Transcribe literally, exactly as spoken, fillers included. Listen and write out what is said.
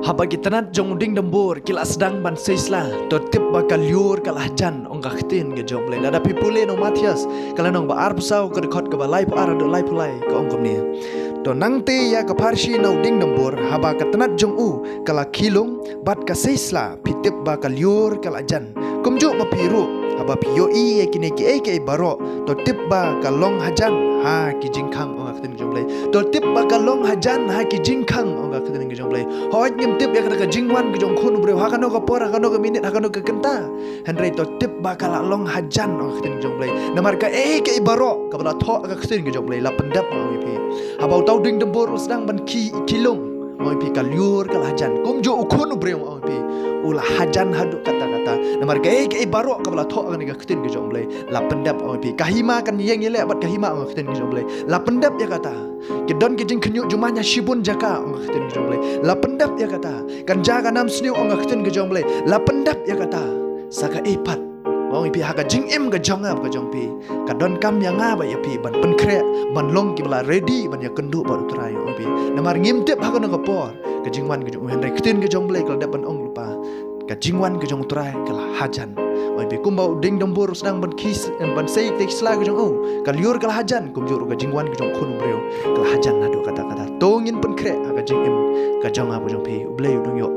Haba ki tnat jong u dieng dumbur ki la sdang ban sei sla, to tip ba ka lyiur ka la hajan, ong ka ktien ka jong u Blei. Lada phi pule na u Mathaios, ka lynnong ba arphew saw, ka dkhot kaba laiphew ar haduh laiphew lai, ka ong kumne: To nangta ïa ka pharshi na u dieng dumbur, haba ka tnat jong u ka la khie lung bad ka sei sla, phi tip ba ka lyiur ka la hajan. Kumjuh ma phi ruh, haba phi ïohi ïa kine kiei kiei baroh, to tip ba ka long hajan ha ki jingkhang, ong ka ktien ka jong u Blei. To tip ba ka long hajan ha ki jingkhang, ong ka ktien ka jong u Blei. Hooid, ngim tip ïa kata ka jingwan ka jong u Khun u briew ha kano ka por, ha kano ka minit, ha kano ka kynta. Hynrei to tip ba ka la long hajan, ong ka ktien ka jong u Blei. Namar kaei kaei baroh kaba la thoh, ka ktien ka jong u Blei, la pyndep, ong ïa phi. Haba uta u dieng dumbur u sdang ban khie, khie lung, ong ïa phi, ka lyiur ka la hajan. Kumjuh u Khun u briew, ong ïa phi, u la hajan haduh katta katta. Namar kaei kaei baroh kaba la thoh ha kane ka ktien ka jong u Blei, la pyndep, ong ïa phi. Ka hima kan ïeng ïaleh bad ka hima, ong ka ktien ka jong u Blei, la pyndep ïa kata. Ki don ki jingkhynñiuh jumai ha shibun jaka, ong ka ktien ka jong u Blei, la pyndep ïa kata. Kan jia ka nam sniew, ong ka ktien ka jong u Blei, la pyndep ïa kata. Sa kaei pat, ong ïa phi, ha ka jingim ka jong nga bad ka jong phi, ka donkam ïa nga bad ïa phi ban pynkhreh, ban long kiba la ready ban ïakynduh bad u Trai, ong ïa phi. Namar ngim tip ha kano ka por ka jingwan ka jong u, hynrei ka ktien ka jong u Blei ka la dep ban ong lypa, ka jingwan ka jong u Trai ka la hajan. Ong ïa phi, kumba u dieng dumbur u sdang ban khie s-, ban sei ïa ki sla ka jong u, ka lyiur ka la hajan, kumjuh ruh ka jingwan ka jong u Khun u briew ka la hajan haduh katta katta. To ngin pynkhreh ha ka jingim ka jong nga bad ka jong phi. U Blei u dang ïoh